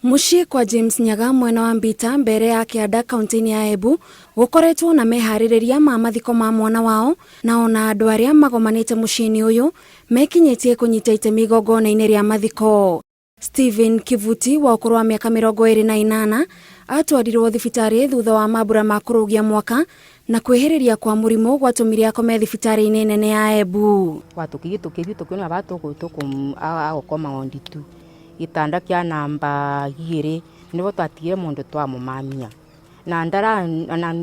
Mũciĩ kwa James Nyaga mwena wa Mbita mbere ya kĩanda kaunti-inĩ ya Embu gũkoretwo na meharĩrĩria ma mathiko ma mwana wao, na ona andũ arĩa magomanĩte mũciĩ-inĩ ũyũ mekinyĩtie kũnyita itemi igongona-inĩ rĩa mathiko. Stephen Kivuti wa ũkũrũ wa mĩaka 28 atwarirwo thibitarĩ thutha wa mambura ma kũrũgia mwaka na kwĩhĩrĩria kwa mũrimũ gwatũmire akome thibitarĩ-inĩ nene ya Embu. Gwatũkĩire tũkĩthiĩ tũkĩona baba agũkoma onditu gĩtanda kĩa namba igĩrĩ nĩbo twatigire mũndũ twamũmamia na ndara na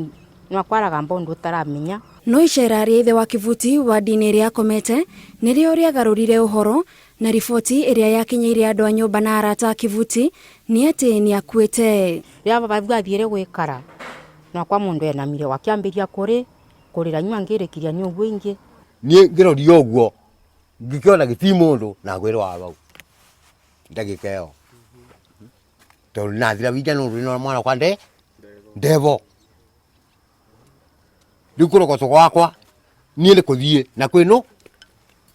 nwakwaraga mbũndũ ũtaramenya. No icera rĩa ithe wa Kivuti wadi-inĩ ĩrĩa akomete nĩrĩo rĩagarũrire ũhoro, na riboti ĩrĩa yakinyĩire andũ a nyũmba na arata a Kivuti nĩ atĩ nĩ akuĩte. Rĩrĩa baba agu athiire gwĩkara nwakwa mũndũ enamire wakĩambĩria kũrĩ kũrĩra nyua ngĩrĩkiria nĩ ũguo ingĩ. Niĩ ngĩroria ũguo ngĩkĩona gĩti mũndũ na ngwĩrwo wa bau ndagĩka ĩyo tondũ nathira winja nĩ ũndũ mwana wakwa nde ndevo rĩu kũrogotwo gwakwa niĩ nĩ kũthiĩ na kwĩnũ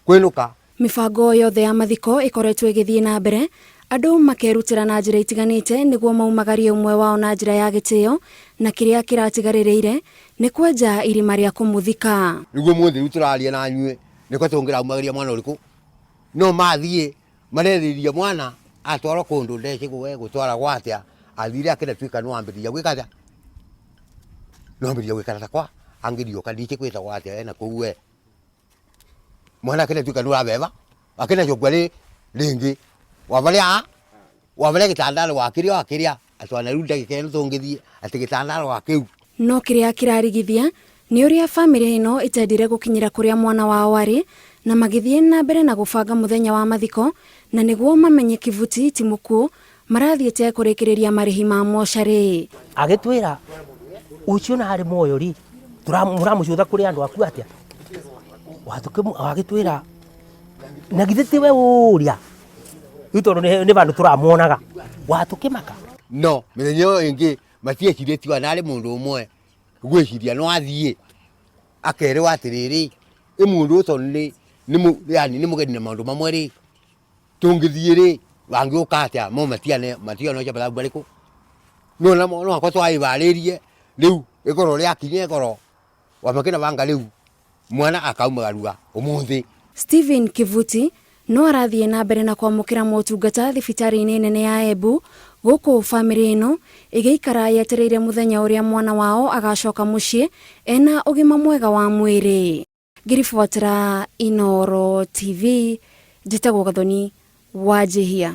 kwĩnũka. Mĩbango yothe ya mathiko ĩkoretwo ĩgĩthiĩ na mbere, andũ makerutĩra na njĩra itiganĩte nĩguo maumagarie ũmwe wao na njĩra ya gĩtĩo, na kĩrĩa kĩratigarĩrĩire nĩ kwenja irima rĩa kũmũthika. Nĩguo ũmũthĩ rĩu tũraria na nyuĩ nĩko tũngĩraumagĩria mwana ũrĩkũ no mathiĩ marerĩria mwana atwarwo kũndũ ndeci gũtwaragwo atĩa athire akĩratuĩka nĩ wambĩrĩria gwĩka atĩa nĩ wambĩrĩria gwĩkara ta kwa angĩriũka ndicĩ kwĩtagwo atĩa ena kũu we mwana akĩratuĩka nĩ ũrabeba akĩnacokua rĩ rĩngĩ wabarĩa wabarĩa gĩtandaro wakĩrĩa wakĩrĩa atwana rĩu ndagĩka ĩno tũngĩthiĩ atĩ gĩtandaro wakĩu. No kĩrĩa kĩrarigithia nĩ ũrĩa bamĩrĩ ĩno ĩtendire gũkinyĩra kũrĩa mwana wao arĩ na magĩthiĩ na mbere na gũbanga mũthenya wa mathiko, na nĩguo mamenye Kivuti ti mũkuũ marathiĩte kũrĩkĩrĩria marĩhi ma mocarĩ. Agĩtwĩra ũcio na arĩ muoyo rĩ, mũramũcũtha kũrĩ andũ aku atĩa? Agĩtwĩra na githĩ tiwe ũrĩa rĩu tondũ nĩ vandũ tũramuonaga watũkĩmaka. No mĩthenya ĩyo ĩngĩ matiecirĩtie ona arĩ mũndũ ũmwe gwĩciria no athiĩ akerwo atĩrĩrĩ, ĩ mũndũ ũyũ tondũ nĩ nĩ yani nĩ mũgeni na maũndũ mamwe rĩ, tũngĩthiĩ rĩ, wangĩũka atĩa? Mo matiane mationa ũcio mathabu marĩkũ. No no akorwo twaĩbarĩrie rĩu ĩkorwo rĩakinya ĩkorwo wamakĩna banga rĩu mwana akaumagarua ũmũthĩ. Stephen Kivuti no arathiĩ na mbere na kwamũkĩra motungata thibitarĩ-inĩ nene ya Embu, gũkũ bamĩrĩ ĩno ĩgĩikara yetereire mũthenya ũrĩa mwana wao agacoka mũciĩ ena ũgima mwega wa mwĩrĩ. Ngĩribotera Inooro TV, njĩtagwo Gathoni Wanjihia.